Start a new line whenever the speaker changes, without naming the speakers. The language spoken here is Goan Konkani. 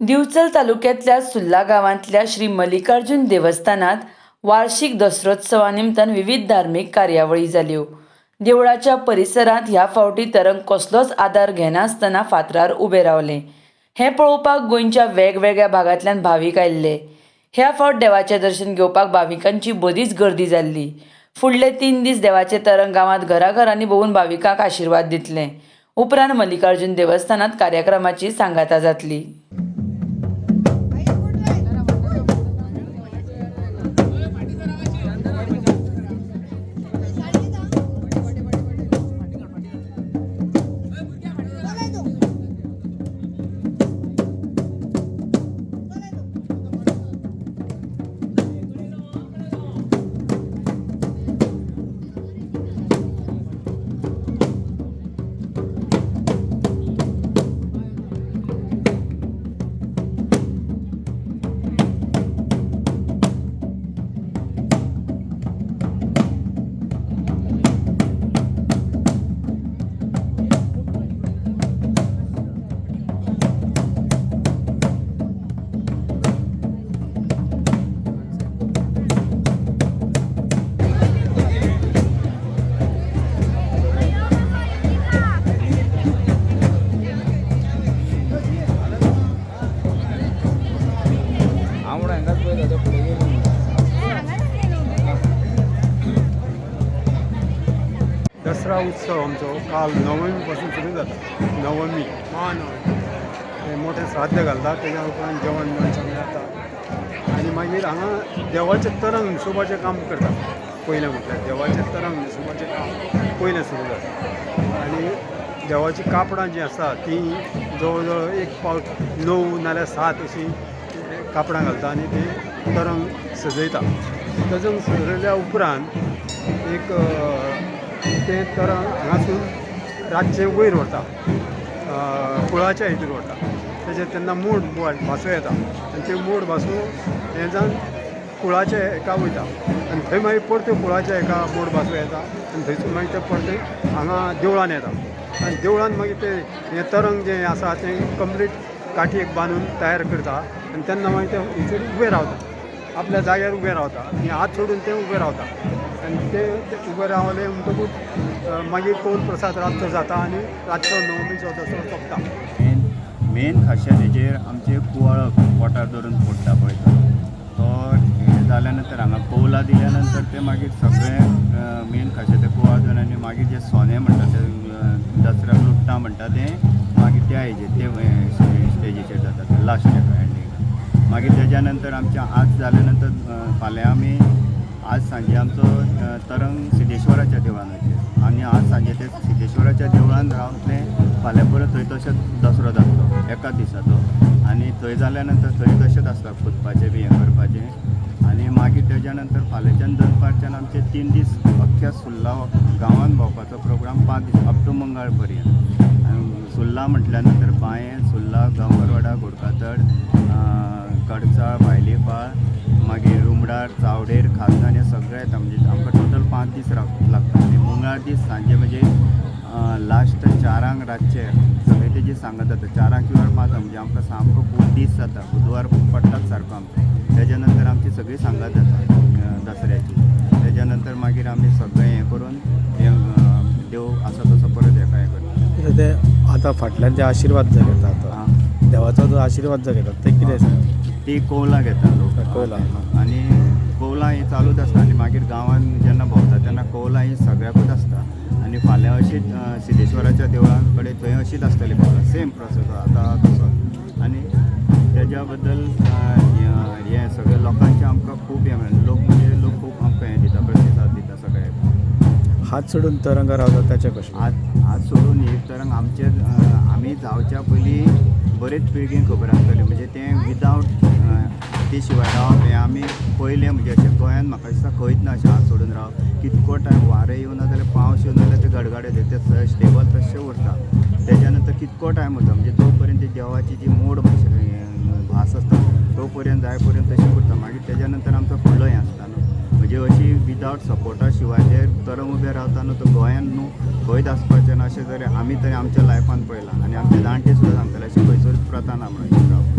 दिवचल तालुक्यांतल्या सुर्ला गांवांतल्या श्री मल्लिकार्जुन देवस्थानांत वार्षिक दसरोत्सवा निमतान विविध धार्मीक कार्यावळी जाल्यो. देवळाच्या परिसरांत ह्या फावटी तरंग कसलोच आदार घेनासतना फातरार उबें रावलें. हें पळोवपाक गोंयच्या वेगवेगळ्या भागांतल्यान भावीक आयिल्ले. ह्या फावट देवाचें दर्शन घेवपाक भाविकांची बरीच गर्दी जाल्ली. फुडले 3 दीस देवाचें तरंग गांवांत घराघरांनी भोंवून भाविकांक आशिर्वाद दितलें. उपरांत मल्लिकार्जुन देवस्थानांत कार्यक्रमाची सांगाता जातली.
दसरा उत्सव आमचो काल नवमी पासून सुरू जाता. नवमी महानवमी हे मोठे श्राद्ध घालतात, तेज्या उपरांत जेवण बिवण सगळें जाता आनी मागीर हांगा देवाचें तरंग न्हिसोवपाचें काम करता. पयलें म्हटल्यार देवाचें तरंग न्हिसोवपाचें काम पयलें सुरू जाता आनी देवाचीं कापडां जीं आसा तीं जवळ जवळ एक पावट 9 नाल्यार 7 अशीं कापडां घालता आनी तीं तरंग सजयता. तरंग सजयल्या उपरांत एक तें तरंग हांगासून रातचें वयर व्हरता, कुळाच्या हितूर व्हरता. तेजेर तेन्ना मोड भासो येता आनी त्यो मोड भासो हें जावन कुळाच्या हेका वयता आनी थंय मागीर परत्यो कुळाच्या हेका मोड भासो येता आनी थंयसून मागीर तें परतें हांगा देवळान येता आनी देवळान मागीर तें हें तरंग जें आसा तें कंप्लीट काठयेक बांदून तयार करता आनी तेन्ना मागीर तें थंयसर उबें रावता, आपल्या जाग्यार उबें रावता आनी हात सोडून तें उबें रावता आनी ते उबें रावलें म्हणटकूच मागीर कौल प्रसाद रातचो जाता आनी रातचो नवमीचो दसरो सोंपता.
मेन खासियत हेजेर आमचे कुवाळो पोटार धरून फोडटा पळय तो हें जाल्या नंतर हांगा कौलां दिल्या नंतर ते मागीर सगळें मेन खासियत ते कुवाळ धरून आनी मागीर जे सोने म्हणटा ते दसऱ्याक लुट्टा म्हणटा तें मागीर त्या हेजेर ते स्टेजीचेर जाता ते लास्ट हेका एंडींग. मागीर तेज्या नंतर आमचें आज जाल्या नंतर फाल्यां आमी आज सांजे आमचो तरंग सिद्धेश्वराच्या देवळान वयतले आनी आज सांजे ते सिद्धेश्वराच्या देवळान रावन ते फाल्यां परत थंय तशेंच दसरो जातलो एकाच दिसाचो आनी थंय जाल्या नंतर थंय तशेंच आसता खोदपाचें बी हें करपाचें आनी मागीर तेज्या नंतर फाल्यांच्यान दनपारच्यान आमचे 3 दीस अख्ख्या सुर्ला गांवान भोंवपाचो प्रोग्राम 5 दीस अप टू मंगळ पर्यंत. आनी सुर्ला म्हटल्या नंतर बांये, सुर्ला, गांवकरवाडा, घोडकातड, कडचाळ, भायलीफाळ, मागीर रुमडार, चावडेर, खाजन हे सगळे येता. म्हणजे आमकां टोटल 5 दीस लागता आनी मंगळार दीस सांजे म्हणजे लास्ट 4 रातचे सगळे तेजी सांगत जाता, 4 किंवा 5 म्हणजे आमकां सामको खूब दीस जाता. बुधवार पडटात सारको आमचो. तेज्या नंतर आमची सगळी सांगत जाता दसऱ्याची. तेज्या नंतर मागीर आमी सगळें हें करून हें देव आसा तसो परत हेका हें करता.
ते आतां फाटल्यान जे आशिर्वाद जे घेतात, देवाचो जो आशिर्वाद जो घेतात ते कितें आसा?
ती कौलां घेता लोक.
कौलां
आनी कौलां ही चालूच आसता आनी मागीर गांवांत जेन्ना भोंवता तेन्ना कौलां ही सगळ्याकूच आसता आनी फाल्यां अशीच सिद्धेश्वराच्या देवळा कडेन थंय अशीच आसतली कौलां, सेम प्रोसेस आतां तसोच. आनी तेज्या बद्दल हें सगळें लोकांचें आमकां खूब हें मेळ्ळें. लोक म्हणजे लोक खूब आमकां हें दिता, प्रतिसाद दिता सगळ्याक.
हात सोडून तरंग रावता तेचें कशें?
हात सोडून ही तरंग आमचे आमी जावच्या पयलीं बरेच पिळगेंक खबर आसतलें. म्हणजे तें विदावट ती शिवाय रावप हें आमी पयलें म्हणजे अशें गोंयांत म्हाका दिसता खंयच ना अशें हात सोडून रावप. कितको टायम वारें येवना जाल्यार पावस येवना जाल्यार ते गडगडे ते स्टेबल तशें उरता. तेज्या नंतर कितको टायम वता म्हणजे जो पर्यंत ती देवाची जी मोड भास आसता तो पर्यंत जाय पर्यंत तशें उरता. मागीर तेज्या नंतर आमचो फुडलो हें आसता न्हू म्हणजे अशी विदावट सपोर्टा शिवाय जे तरंग उबे रावता न्हू तो गोंयांत न्हू खंयच आसपाचें ना अशें तरी आमी तरी आमच्या लायफान पळयलां आनी आमचे जाणटे सुद्दां सांगताले अशें खंयसरूच प्रथा ना म्हणून.